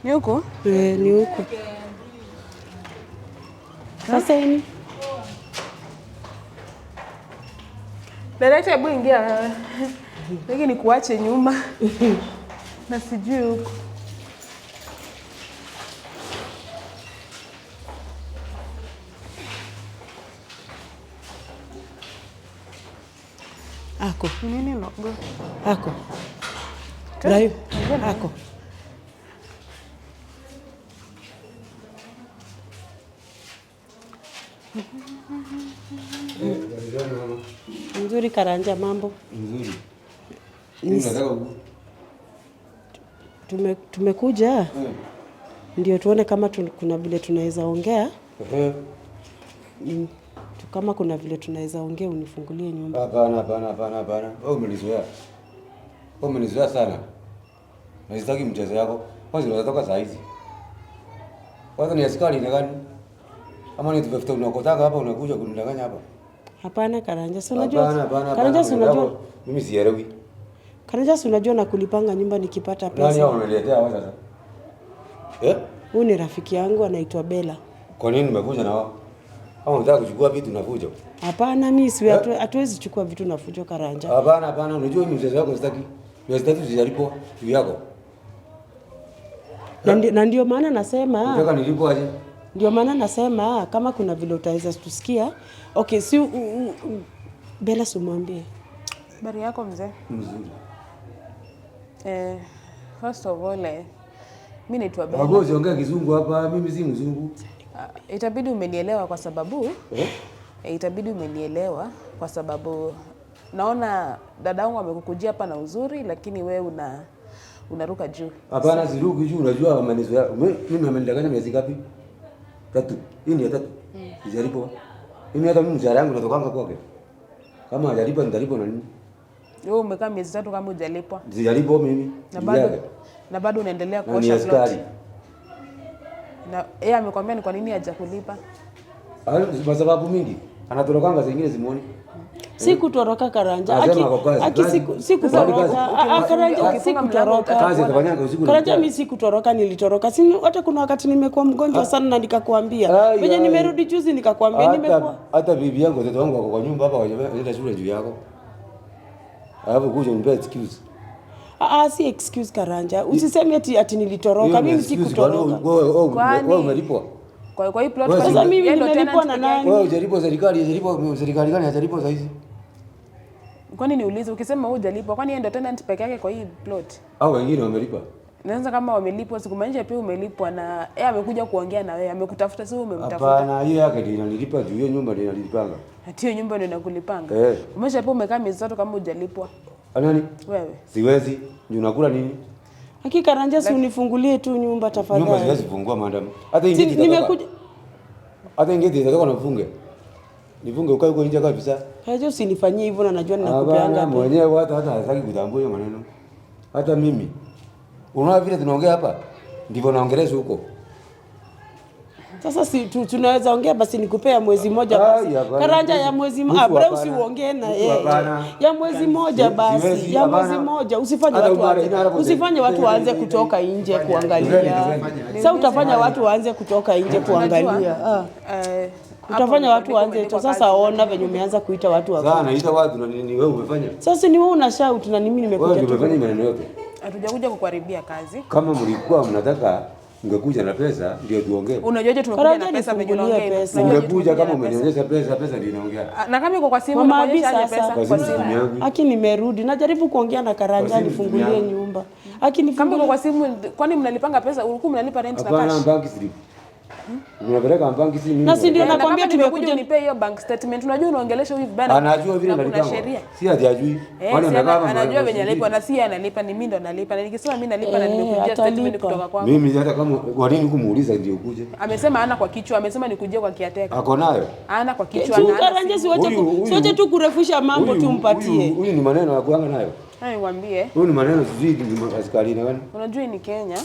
Ni huko? Eh, ni huko. Sasa ini Director, hebu ingia wewe. Lakini nikuache nyuma. Na sijui huko. Ako. Nini logo? Ako. Brayo. Ako. Nzuri Karanja, mambo Nzuri. Nataka tumekuja ndio tuone kama kuna vile tunaweza ongea. Kama kuna vile tunaweza ongea unifungulie nyumba. Hapana, hapana, hapana, hapana. Wewe umenizoea. Wewe umenizoea sana. Na sitaki mchezo yako. Kwanza unatoka saa hizi. Kwanza ni askari na gani? Ama ni tuvefuta unakotaka hapa unakuja kunidanganya hapa. Hapana Karanja, si unajua. Hapana, hapana, Karanja, si hapana. unajua. Mimi sielewi. Karanja, si unajua na kulipanga nyumba nikipata Nani pesa. hao unaniletea hao sasa? Eh? Huyu ni rafiki yangu anaitwa Bella. Kwa nini nimekuja na wao? Kama unataka kuchukua vitu na fujo. Hapana, mimi si hatuwezi chukua vitu na fujo Karanja. Hapana, hapana, unajua mimi mchezo wako sitaki. Miezi 3 sijalipwa juu yako. Na ndio maana nasema, Unataka nilipwe aje? ndio maana nasema kama kuna vile utaweza tusikia. Okay, si Bella simwambie. Habari yako mzee? Mzuri. First of all, mimi naitwa Bella. Wagozi ongea kizungu hapa, mimi si mzungu. Itabidi umenielewa kwa sababu itabidi umenielewa kwa sababu naona dadangu amekukujia hapa na uzuri, lakini we unaruka juu. Hapana, siruki juu, unajua amenizoea. Mimi amenidanganya miezi ngapi? 3. Hii ni ya 3. Sijalipwa. Mimi hata mimi mshahara yangu natokanga kwake. Kama hajalipa nitalipwa na nini? Wewe umekaa miezi 3 kama hujalipwa. Sijalipwa mimi. Na Juu bado yake. na bado unaendelea Na ni kuosha plot. askari. Na yeye amekwambia ni kwa nini hajakulipa? Kwa sababu mingi. Anatorokanga zingine simuoni. Si kutoroka Karanja. Anasema ako kazi. Aki Kazi. si kutoroka. Kazi. Karanja si Ukifunga mlango kutoroka. Kazi atafanyanga usiku na Karanja, mchana. mimi si kutoroka, nilitoroka. Si hata kuna wakati nimekuwa mgonjwa sana na nikakwambia. Ai, Venye ai. nimerudi juzi nikakwambia nimekuwa. Hata bibi yangu watoto wangu wako kwa nyumba hapa wajaenda shule juu yako. Alafu kuja unipe excuse. Si excuse Karanja. Usiseme ati nilitoroka. Hiyo ni Mimi si excuse, kwani kutoroka. Kwani? wewe umelipwa? Kwa hii plot Wewe kwani sasa mimi yeye ndo nimelipwa tenant na peke yake? nani? Wewe hujalipwa serikali, hujalipwa serikali gani hajalipwa saa hizi? Kwani niulize, ukisema wewe hujalipwa, kwani yeye ndo tenant peke yake kwa hii plot? Au wengine wamelipa? Naanza kama wamelipwa, sikumaanisha pia umelipwa na yeye amekuja kuongea na wewe, amekutafuta, si wewe umemtafuta. Hapana, hiyo yake ndio inanilipa juu hiyo nyumba ndio inanilipanga. Ati hiyo nyumba ndio inakulipanga. Eh. Umesha pia umekaa miezi 3 kama hujalipwa. Nani? Wewe. Siwezi. Juu nakula nini? Hakika Karanja, si unifungulie tu nyumba Nyumba tafadhali. siwezi kufungua madam. Hata Si, ingeti itatoka. nimekuja Hata ingeti itatoka na mfunge. Nifunge ukae huko nje kabisa. Karanja, usinifanyie hivyo na najua ninakupeanga Hapana, pesa. mwenyewe hata hataki kutambua hiyo maneno. Hata mimi. Unaona vile tunaongea hapa? Ndivyo naongelea huko. Sasa si tunaweza ongea basi nikupea mwezi mmoja basi. Ai, hapana. Karanja ya mwezi Nusu mmoja. Bro, hapana. usiongee na Nusu yeye. hapana. Ya mwezi mmoja basi. Siwezi, Ya mwezi hapana. mmoja. Usifanye Hata watu umara, waanze. ina hapo Usifanye watu waanze kutoka nje kuangalia. Sasa utafanya watu waanze kutoka nje kuangalia. Ah. Utafanya hapo watu ndipo waanze umelipwa sasa, kazi. ona venye umeanza kuita watu wa. Sasa naita watu na nini wewe umefanya? Sasa ni wewe una shout na mimi Wewe nimekuja ndio tu. umefanya maneno yote. Hatujakuja kukuharibia kazi. Kama mlikuwa mnataka ungekuja na pesa ndio tuongee. Unajuaje tumekuja na Karanja, pesa venye nifungulie unaongea? pesa. Unajuaje Ungekuja tumekuja kama na pesa? umenionyesha pesa, pesa ndio inaongea. Ah, na kama iko kwa simu Mama Abi unaonyesha aje sasa. pesa Kwa kwa simu simu? simu yangu. Aki nimerudi. Najaribu kuongea na Karanja Kwa simu nifungulie simu yangu. nyumba. Aki Kama iko nifungulie. kwa simu, kwani mnalipanga pesa? Ulikuwa mnalipa rent na Hapana, cash? bank slip. Unapeleka bank slip mimi. Na si ndio Na nakwambia kama nimekuja tumekuja unipe hiyo bank statement. Unajua unaongelesha huyu vibaya. Anajua vile na kuna nalipangwa. sheria. Si ati ajui. Eh, Kwani si amekaa hapa anajua mwezi venye mbili. analipwa na si yeye analipa, ni mimi ndo nalipa. Na nikisema mimi nalipa na Eh, nimekujia statement atalipa. kutoka kwako. Mimi hata kama kwa nini kumuuliza ndio ukuje? Amesema ana kwa kichwa, amesema nikujie kwa kiateka. Ako nayo. Ana kwa kichwa Tu na ana Karanja, simu. siwache tu kurefusha mambo Huyu- tu mpatie. Huyu ni maneno ya kuanga nayo. Hai niwaambie, Huyu ni maneno sijui ni askari na gani. unajua hii ni Kenya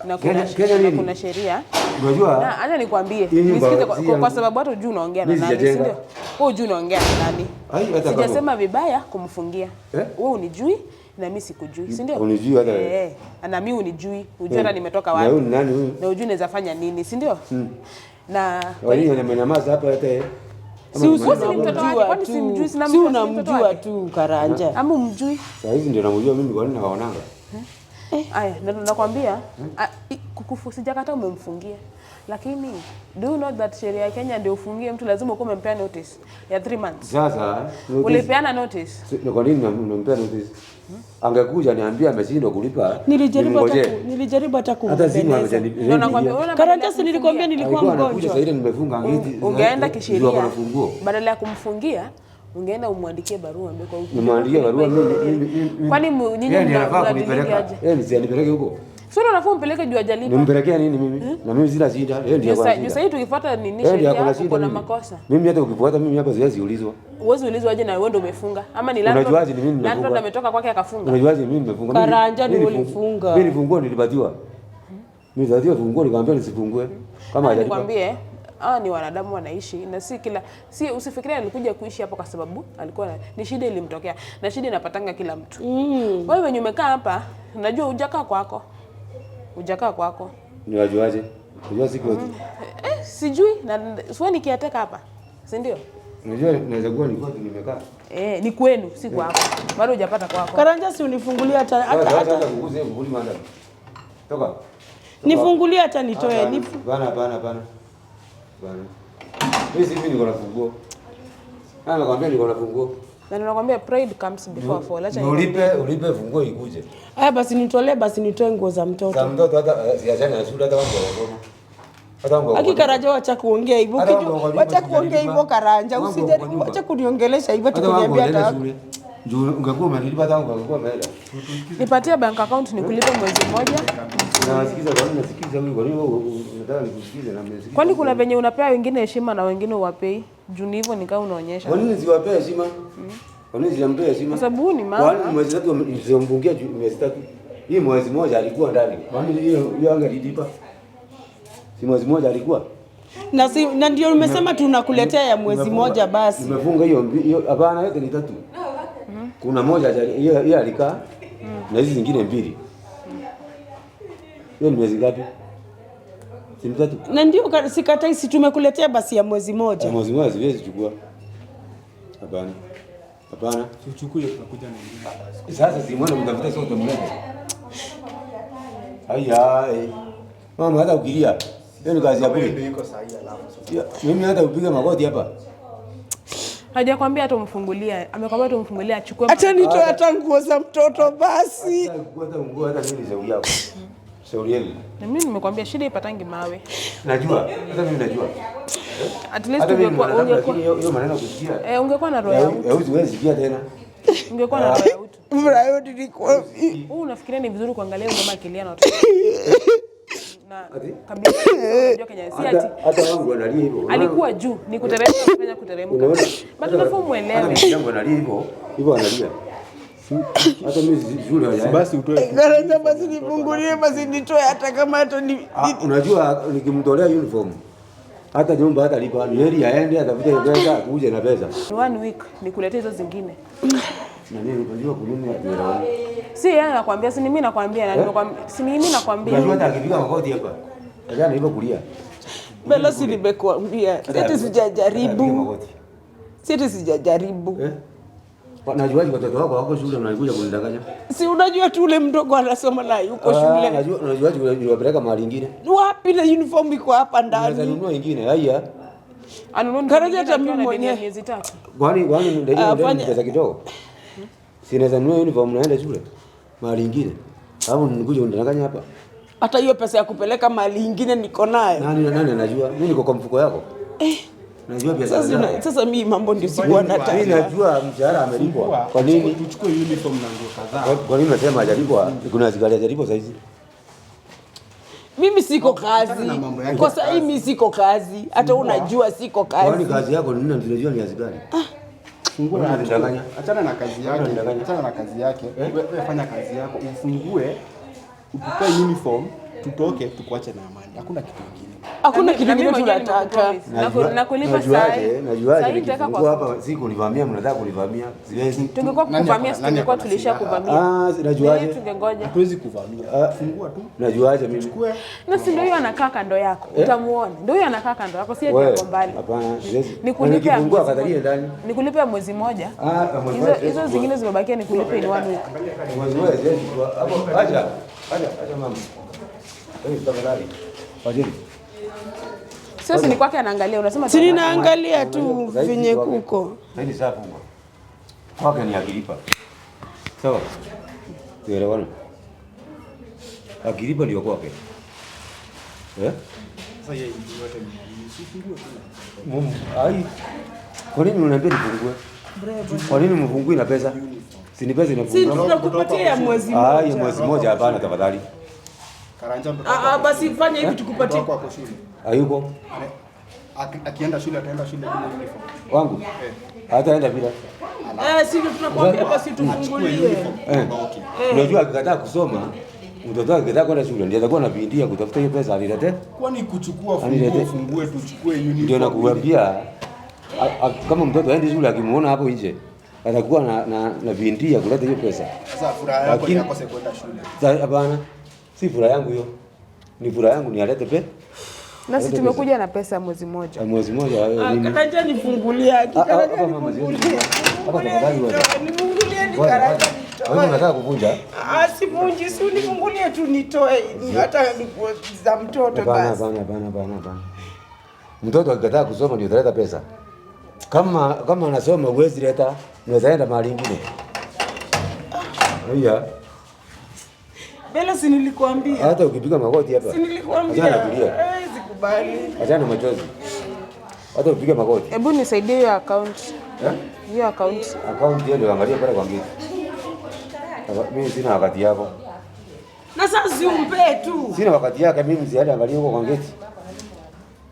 na kuna Kenya na nini? kuna sheria. Unajua? Na acha nikwambie, Hii nyumba nisikize si kwa yangu. sababu hata hujui unaongea na Mimi nani, si sijajenga. ndio? Wewe hujui unaongea na nani? Ai, hata kama- Sijasema vibaya kumfungia. Eh? Wewe unijui, Na mimi sikujui, si ndio? Unijui hata wewe. Eh, na mimi unijui, ujui hata nimetoka Na wapi. huyu ni nani huyu? Na ujui naweza fanya nini, si ndio? Na Kwa nini amenyamaza hapa hata yeye? Si Wewe si ni mtoto wake, unamjua kwani tu. simjui? Sina Si mtoto, si mtoto unamjua wake? tu Karanja. Ama umjui? Saa hizi ndio namjua mimi, kwa nini nawaonanga? Aya, na nakwambia sijakata umemfungia. Lakini do you know that sheria ya Kenya ndio ufungie mtu lazima ukuwe umempea notice ya 3 months. Sasa notice- Ulipeana notice? Kwa nini unampea notice? Angekuja niambie ameshindwa kulipa. Nilijaribu hata nimngojee. nilijaribu hata Hata simu kumbembeleza. Ndio nakwambia amejanipigia. unaona Karanja, si nilikwambia nilikuwa Alikuwa anakuja mgonjwa. saa ile nimefunga ngeti. Ungeenda Ndio ako kisheria. na funguo. Badala ya kumfungia, ungeenda umwandikie barua ambie kwa Nimwandikie barua mimi. Kwani nyinyi Yeye ndiye anafaa mnadiliki kunipeleka. aje? Yeye ndiye anipeleke huko. Sio unafaa umpeleke juu hajalipa. Nimpelekea nini mimi? Na mimi sina shida. Yeye ndiye Juu ako na juu shida. sasa tukifuata nini Yeye ndiye sheria ako na shida uko na mimi. makosa. Mimi hata ukifuata mimi hapa siwezi ulizwa. Uwezi ulizwa aje na wewe ndio umefunga ama ni landlord? Unajuaje ni mimi nimefunga? Landlord ametoka kwake akafunga. Unajuaje mimi nimefunga? Karanja ni ulifunga. Mimi funguo nilipatiwa. Nilipatiwa funguo nikamwambia nisifungue. Kama hajalipa. Nikwambie, hawa ni wanadamu wanaishi na si kila si usifikirie alikuja kuishi hapo kwa sababu alikuwa ni shida ilimtokea na shida inapatanga kila mtu. Wewe wenye umekaa hapa unajua hujakaa kwako. Hujakaa kwako. Niwajuaje? Unajua siku Sijui na siwe nikiateka hapa. Si ndio? Unajua naweza kuwa nilikuwa nimekaa. Eh, ni kwenu si kwako. Bado hujapata kwako. Karanja, si unifungulie hata Hata hata kuguze kuvuli manda. Toka. nifungulie hata nitoe. Hapana, hapana, hapana. Hapana. Mimi si mimi niko na funguo. Ah, nakwambia niko na funguo. Na ninakwambia pride comes before fall. Acha Ulipe funguo ikuje. Aya basi nitolee, basi nitoe nguo za mtoto. Za mtoto hata siachane na shule hata wangu wanasoma. Hata wangu. Aki Karanja, wacha kuongea hivyo. Hata wangu wako nyumba, Wacha kuongea hivyo Karanja, Wangu wako usijaribu, nyumba. wacha kuniongelesha hivyo Hata wangu tukuniambia wanaenda hata shule. Juu ungekuwa umenilipa hata wangu wangekuwa wameenda. Nipatie bank account nikulipe mwezi mmoja. Nasikiza kwa nini nasikiza huyu kwa nini wewe unataka nikusikize na mmesikiza? Kwani kuna venye unapea wengine heshima na wengine uwapei? Juu ni hivyo nikaa unaonyesha. Kwa nini siwapee heshima? Kwa nini sijampea heshima? Kwa sababu huyu ni mama. Kwa nini mwezi tatu nisimfungia mwezi tatu? Hii mwezi moja alikuwa ndani. Kwa nini hiyo angelilipa? Si mwezi moja alikuwa? Na si, na ndio nimesema tunakuletea ya mwezi moja basi. Nimefunga hiyo hapana, yote ni tatu. Kuna moja hiyo alikaa na hizi zingine mbili. Hiyo ni miezi ngapi? Si mitatu. Na ndio sikatai, si tumekuletea basi ya mwezi moja. Mwezi moja siwezi chukua. Hapana. Hapana. Tuchukue tutakuja na ingine. Sasa si mwana mtafuta sote mlete. Haya. Mama hata ukilia. Hiyo ni kazi ya bure. Ndio iko sahihi alafu sasa. Mimi hata upiga magoti hapa. Hajakwambia hata umfungulie. Amekwambia tumfungulie achukue. Hata nitoe hata nguo za mtoto basi. Hata nguo hata mimi shauri yako. Shauri yenu. Na mimi nimekwambia shida ipatangi mawe. Najua. Hata mimi najua. At least ungekuwa hiyo maneno kusikia. Ungekuwa na roho ya utu. Huwezi sikia tena. Ungekuwa na roho ya utu. Mrayo nilikuwa Wewe unafikiria ni vizuri kuangalia mama akilia na watoto. Na kabisa unajua Kenya si ati Hata wangu analia hivyo. Alikuwa juu ni kuteremka kufanya kuteremka. But unafaa muelewe. Hata yangu analia hivyo. Hivyo analia. Hata mimi shule hajaenda. Basi utoe. Karanja, basi nifungulie basi nitoe hata kama hata ni Unajua nikimtolea uniform hata nyumba hata lipa, ni heri aende atafute pesa akuje na pesa. 1 week nikuletee hizo zingine. Na nini unajua kunini hatuelewani. Si yeye anakuambia, si ni mimi nakwambia na nimekwambia, si ni mimi nakwambia. Unajua hata akipiga magoti hapa. Ajana hivyo kulia. Bella, si nimekuambia. Sisi sijajaribu. Sisi sijajaribu. Unajuaje watoto wako wako shule unakuja kunidanganya? Si unajua tu ule mdogo anasoma na yuko shule. Unajuaje unapeleka mahali ingine? Wapi na uniform iko hapa ndani. Unaweza nunua ingine, haya. Anunua Karanja hata akiwa mimi na deni ya mwenyewe. miezi 3. Kwani ndio pesa kidogo? Si naweza nunua uniform naenda shule mahali ingine. Alafu nikuja unidanganya hapa. Hata hiyo pesa ya kupeleka mahali ingine niko nayo. Nani anajua? Mimi niko kwa mfuko yako. Najua pesa. Sasa mimi mambo ndio sikuwa nataka. Mimi najua mshahara amelipwa. Kwa nini? Tuchukue uniform na nguo kadhaa. Kwa nini unasema hajalipwa? Kuna askari hajalipwa sasa hizi. Mimi siko kazi. Kwa sasa mimi siko kazi. Hata unajua siko kazi. Kwani kazi yako ni nini? Tunajua ni askari. Fungua, achana na kazi yake. Achana na kazi yake. Wewe fanya kazi yako, ufungue, utupe uniform Tutoke tukuache na amani. Hakuna kitu kingine. Hakuna Na kitu mimi kingine mwenyewe tunataka. nimekupromise. Nakulipa Najuaje? saa. Najuaje Saa hii nitaweka nikifungua kwa hapa siku nivamia, mnataka kunivamia. Siwezi. Tungekuwa Nani kukuvamia, nani tungekuwa ako na tulisha silaha? kuvamia. Ah, najuaje? Nini tungengoja? Hatuwezi kuvamia. Fungua tu. Najuaje mimi? Chukue. Na si ndio huyo anakaa kando yako. Utamuona. Ndio huyo anakaa kando yako, si ati Wewe, ako mbali. hapana, siwezi. Nikulipe ya Nikifungua mwezi katalie moja. ndani. Nikulipe ya mwezi moja. Ah, mwezi Hizo moja siwezi hizo kujua. zingine zimebakia nikulipe in one week. Mwezi moja siwezi kujua. Hapo acha. Acha, acha mama. Wewe tafadhali. Fadhili. Sio si ni kwake anaangalia, unasema Si ninaangalia tu venye kuko. Zaidi saa fungwa. Kwake ni akilipa. Sawa. Tuelewana. Akilipa ndio kwake. Eh? Sasa yeye yote ni nini? Si fungue tu. Mumu, ai. Kwa nini unaniambia nifungue? Kwa nini mfungui na pesa? Si ni pesa Si inafungua. tunakupatia ya mwezi Ah, hiyo mmoja. mwezi mmoja hapana tafadhali. Karanja mtoto. Ah, ah, basi fanya hivi Mtoto tukupatie. wako ako shule. Hayuko Akienda shule ataenda shule bila uniform. wangu. Hataenda bila. Eh, si ndio tunakwambia basi Achukue tufungulie. uniform. Eh. Okay. Unajua akikataa kusoma, mtoto akikataa kwenda shule ndiye atakuwa anapindia kutafuta hiyo pesa alilete. Kwani kuchukua Anilete. funguo fungue tuchukue uniform. Ndio nakuambia kama mtoto aende shule akimuona hapo nje atakuwa na bidii ya kuleta hiyo pesa. Sasa furaha yako ni Lakini- akose kwenda shule. Hapana, si furaha yangu hiyo. Ni furaha yangu ni alete pe Na si tumekuja na pesa ya mwezi mmoja. mwezi mmoja wewe Ah, nini? Karanja nifungulie. Ah, ah, Karanja hapa mama, siwezi. nifungulie. Hapa tafadhali wewe. Nifungulie ni Ngoja, Karanja ngoja. Wewe unataka kuvunja? Ah, sivunji, si unifungulie tu nitoe hata nguo za mtoto Hapana, basi. hapana, hapana, hapana, hapana. Mtoto akikataa kusoma ndio utaleta pesa. Kama anasoma huwezi leta, unaweza enda mahali ingine. Haya, Bella, si nilikuambia. hata ukipiga magoti hapa. Si nilikuambia. Achana na kulia. Eh, sikubali. Achana na machozi. Hata upige magoti. Hebu nisaidie hiyo account. Eh? Hiyo account. Account hiyo ndio angalia pale kwa ngeti. Mimi sina wakati yako. Na sasa si umpe tu. Sina wakati yake mimi ziada angalia huko kwa ngeti.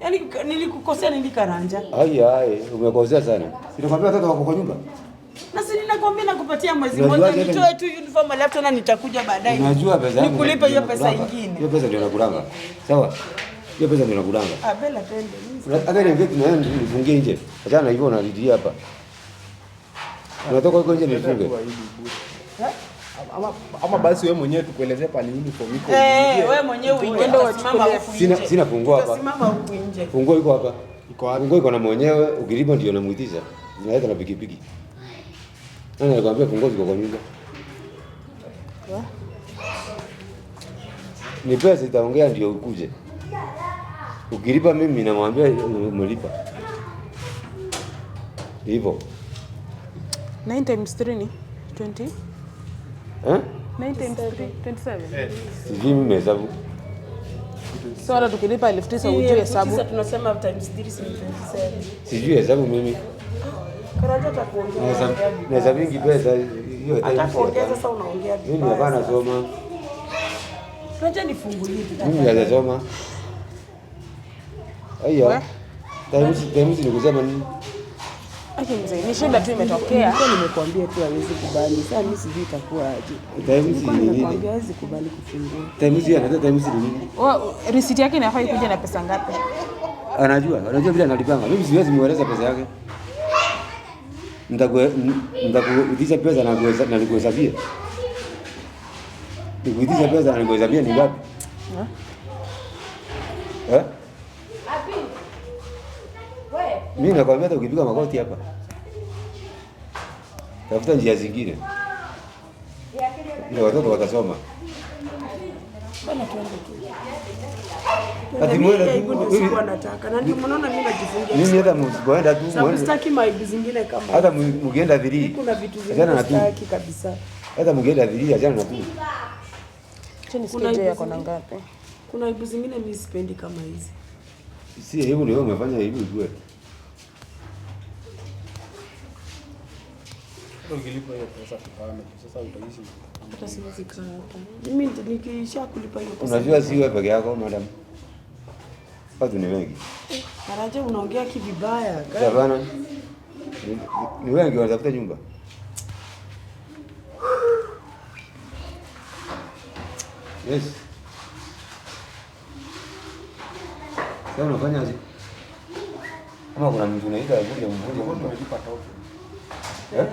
Yaani nilikukosea nini Karanja? Ai ai, umekosea sana. Sinakwambia watoto wako kwa nyumba. Na si ninakwambia nakupatia mwezi Unajua mmoja tena- nitoe tu uniform alafu tena nitakuja baadaye. Unajua pesa yangu. Nikulipe hiyo ndio pesa nakulanga. ingine. Hiyo pesa ndio nakulanga. Sawa? Hiyo pesa ndio nakulanga. Ah, Bella twende. Mimi Hata ile ngeti na wewe nifungie nje. Achana na hivyo unalidia hapa. Unatoka huko nje nifunge. Ama basi wewe mwenyewe tukuelezee pale uniform iko. Eh, wewe mwenyewe uingie Uende utasimama wachukulie. huku Sina nje. sina funguo hapa. Utasimama huku nje. Funguo iko hapa. Iko wapi? Funguo iko na mwenyewe, ukilipa ndio namuitisha. Zinaleta na pikipiki. Nani alikwambia funguo ziko kwa nyumba? Ni pesa itaongea ndio ukuje. Ukilipa mimi namwambia umelipa. Hivyo. 9 times 3 ni 20. Eh? 9 times 3 27. Sijui mimi hesabu. So hata tukilipa 9,000 ujue hesabu. Tisa tunasema times 3 si 27. Sijui hesabu mimi. Karanja atakuongeza. Naweza vingi pesa hiyo times. Atakuongeza sasa unaongea Mimi vibaya. hapana soma. Karanja nifungulie tu. Mimi hajasoma. Aya. Times ni kusema nini? Aki mzee, ni shida tu imetokea. Nilikuwa nimekuambia tu hawezi kubali. Sasa mimi sijui itakuwa aje. Times Nilikuwa ni nini? nimekuambia hawezi kubali kufungua. Times hiyo anataka times ni nini? Receipt yake inafaa ikuje na pesa ngapi? Anajua vile analipanga. Mimi siwezi mueleza pesa yake. Nitakuitisha pesa na kuweza na nikuhesabia. Nikuitisha pesa na nikuhesabia ni ngapi? Eh? Mimi nakwambia hata ukipiga magoti hapa. Tafuta njia zingine. Ndio watoto watasoma. Bana twende tu. Ati Mimi mwende tu. aibu ndio sikuwa nataka. Na ndio mnaona mimi najifungia. Mimi hata msipoenda tu Sababu mwende. sitaki maibu zingine kama. Hata mkienda dhiri. Kuna vitu Achana zingine na tu. sitaki kabisa. Hata mkienda dhiri achana na tu. Acha nisikie Kuna je aibu yako na zingine. ngapi. Kuna aibu zingine mimi sipendi kama hizi. Si hebu ni wewe umefanya hivi ujue. Ukilipa hiyo pesa tukame. Sasa utaishi. Hata siwezi kaa hapa. Mimi nikisha kulipa hiyo pesa. Unajua si wewe peke yako madam. Watu ni wengi. Karanja unaongea kivibaya. Hapana. Ni wengi wanatafuta nyumba. Yes. Sasa unafanya aje? Kama kuna mtu unaita akuje mvunje Tulikuwa nyumba. tumelipa token. Eh?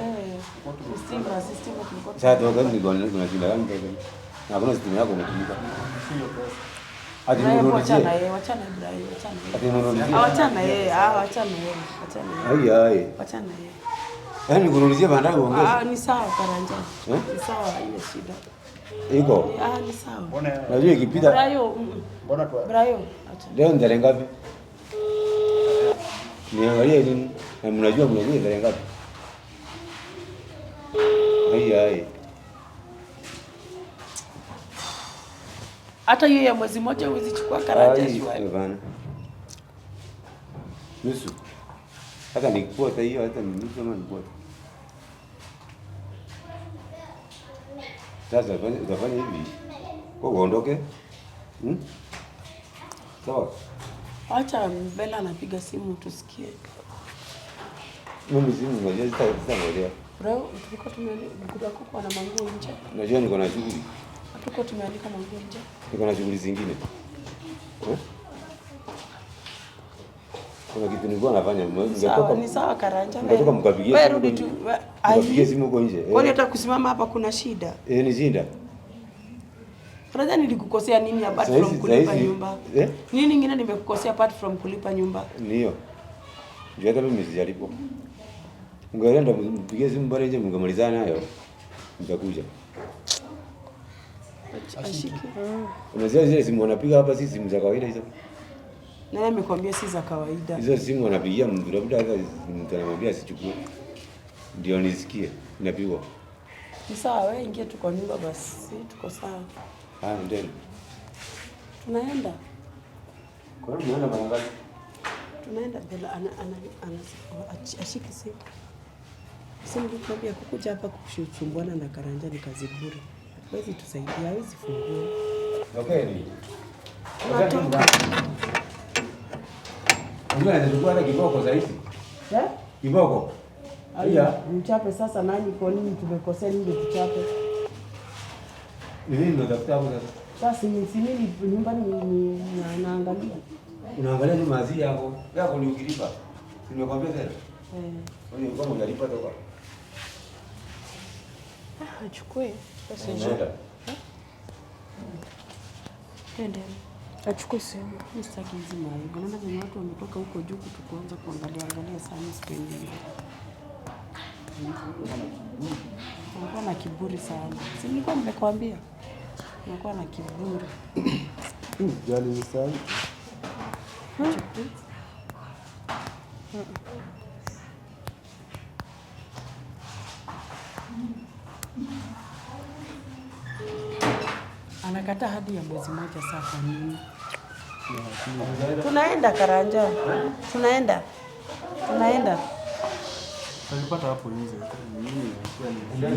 Stima, si stima tulikuwa Sasa token ni kwa nini kuna shida gani token? Na hakuna stima yako umetumika. Sio pesa. Ati Brian, nirudishie. wachana yeye, wachana Brian, wachana yeye. Ati nirudishie. Ah, wachana yeye, ah, wachana yeye, wachana yeye. Ai ai. Wachana yeye. Yaani nikurudishie baadaye uongeze. Ah, ni sawa Karanja. Eh? Ni sawa, haina shida. Iko. Ah, ni sawa. Mbona Najua ikipita Brayo, mbona tu Brayo, acha. leo ni tarehe ngapi? Niangalie nini? Na mnajua mnakuja tarehe ngapi? Ai ai. Hata hiyo ya mwezi mmoja huwezi chukua Karanja Ai, shwari. hapana. Nusu. Hata ni quarter hiyo, hata ni nusu ama ni quarter. Sasa utafanya hivi. Kwa uondoke. Hmm? Sawa. Acha Bella anapiga simu tusikie. Mimi simu unajua sitangojea. Brayo, tulikuwa tumeanika kuku na manguo nje. Unajua niko na shughuli. Hatukuwa tumeanika manguo nje. Niko na shughuli zingine. Eh? Kuna kitu nilikuwa nafanya. Sawa, ni sawa Karanja. Mngetoka mkapigie Wewe simu rudi huko tu. nje. Mkapigie simu huko nje. Kwani hata kusimama hapa kuna shida? Eh, ni shida. Karanja, nilikukosea nini apart Sahizi- from kulipa sahizi- nyumba? Eh? Nini ingine nimekukosea apart from kulipa nyumba? Ni hiyo. Ndio hata mimi sijalipwa. Ungeenda mpigie simu pale nje mngemalizana nayo. Mtakuja. Ashiki. Unajua zile simu wanapiga hapa si simu za kawaida hizo. Nani amekwambia si za kawaida? Hizo simu wanapigia mtu labda hata mtu anamwambia asichukue. Ndio nisikie inapigwa. Ni sawa, wewe ingia tu kwa nyumba basi, tuko sawa. Ah, ndio. Tunaenda. Kwa nini unaenda mara ngapi? Tunaenda Bella ana ashiki simu. Simu nilikwambia kukuja hapa kusumbuana na Karanja ni kazi bure. Hawezi tusaidia, hawezi fungua. Okay ni. Tunatoka. Unajua anachukua hata kiboko saa hizi. Eh? Kiboko. Haya. Mchape sasa nani kwa nini tumekosea nini ndio tuchape? Ni nini unatafuta hapo sasa? Sasa si mimi nyumbani naangalia. Unaangalia tu mazi yako. Yako ni ukilipa. Si nimekwambia tena. Eh. Wewe kama hujalipa toka. Ah, achukue. Basi Unaenda. Twende. Achukue simu. Mimi sitaki hizi maaibu. Naona venye watu wametoka huko juu kutukuanza kuangalia angalia sana, sipendi hivyo. Unakuwa na kiburi sana. Si nilikuwa nimekwambia? Unakuwa na kiburi. Jali ni sahi. Anakataa hadi ya mwezi mmoja saa kwa nini? Tunaenda Karanja. Tunaenda. Tunaenda. Tulipata hapo nje. Mimi ilikuwa ni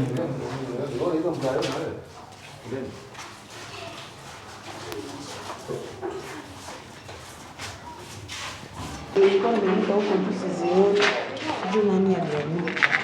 Nilikuwa nimeanika huko juu sizioni. Sijui nani alianika.